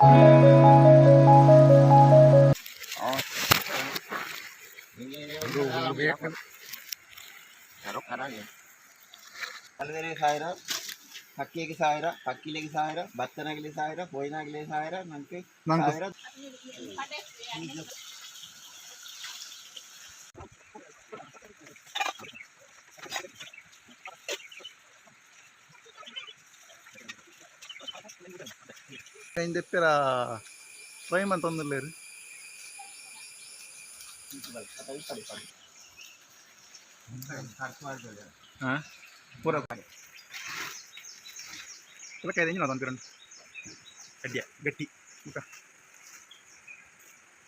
ಸಾವಿರ ಹಕ್ಕಿಗೆ 1000, ಪಕ್ಕಿಲೆಗೆ 1000, ಭತ್ತನಗಲಿ 1000, ಪೋಯಿನಾಗಲಿ 1000, ನಂಗೆ 1000. ಇಂದೆಪ್ಪೆರ ಫ್ರೈ ಮಂತೊಂದುಲ್ಲೆರ್. ಆ ಪೂರ ಪೆಲಕಾಯಿ ಎಂಜಿನ ತಂತಿರಂಡು ಅಡ್ಯ ಗಟ್ಟಿ ಮುಖ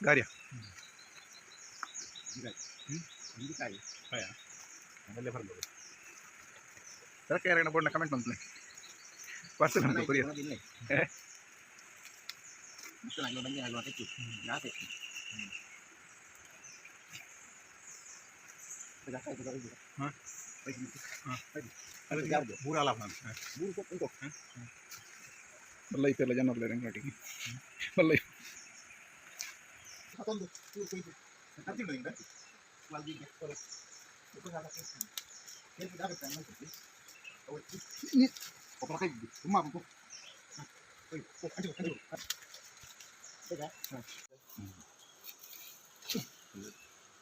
ಗಾರ್ಯ ಅದಲ್ಲೇ ಬರ್ಬೋದು. ಪೆಲಕಾಯಿ ಯಾರಿಗಾನ ಬೋರ್ಡ್ನ ಕಮೆಂಟ್ ಮಂತ್ಲೆ ಪಾರ್ಸೆಲ್ ಅಂತ ಕೊರಿಯರ್. ಬೂರಾಲ ಬಲ್ಲ ಇಪ್ಪೆಲ್ಲ ಜನ ಅಂಗಡಿಗೆ ಬಲ್ಲ.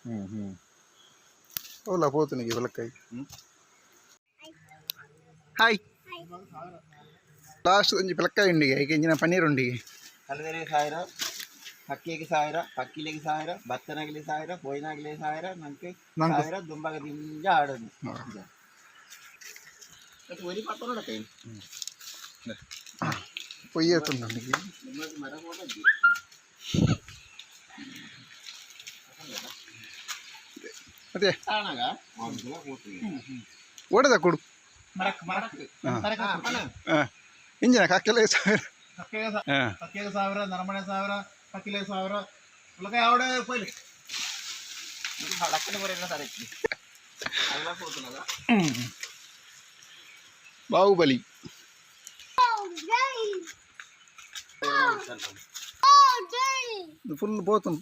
ಹ್ಞೂ ಹ್ಞೂ ಓಲ ಪೋತುನಿಗೆ ಬೆಲಕಾಯಿ. ಹಾಯ್. ಲಾಸ್ಟ್ ಒಂಜಿ ಪೆಲಕ್ಕಾಯಿ ಉಂಡಿಗೆ ಐಕೆ ಇಂಜಿನ ಪನ್ನೀರ್ ಉಂಡಿಗೆ. ಕಲದೆರೆಗೆ 1000, ಹಕ್ಕಿಗೆ 1000, ಪಕ್ಕಿಲೆಗೆ 1000, ಭತ್ತನಗಲಿ 1000, ಪೋಯಿನಾಗಲಿ 1000, ನಂಗೆ ನಂಗೆ 1000 ದುಂಬಾಗ ದಿಂಜ ಆಡೋದು. ಒರಿ ಪತ್ತೊಂದು. ಪೊಯ್ಯೇತುಂಡುಂಡಿಗೆ. ಮರ ಹೋಗಜ್ಜಿ. ಅದೇ. ತಾಣಗ. ಓಡದ ಕೊಡು. ಮರಕ್ ಮರಕ್. ಹಾಂ, ಇಂಜಿನ ಕಕ್ಕೆಲೆ 1000. ಹಾಂ. ಕಕ್ಕೆಗೆ 1000, ನರಮಣೆ 1000, ಕಕ್ಕಿಲೆ 1000, ಪೆಲಕಾಯಿ ಆವಡೆ ಪೋಯ್ಲಿ. ಹಡಕ್ಕನ ಬರೋಲ್ಲ ಸರ್, ಅಲ್ಲ ಹೋಗ್ತನಲ್ಲ. ಬಾಹುಬಲಿ ಫುಲ್ ಪೋತುಂಡು.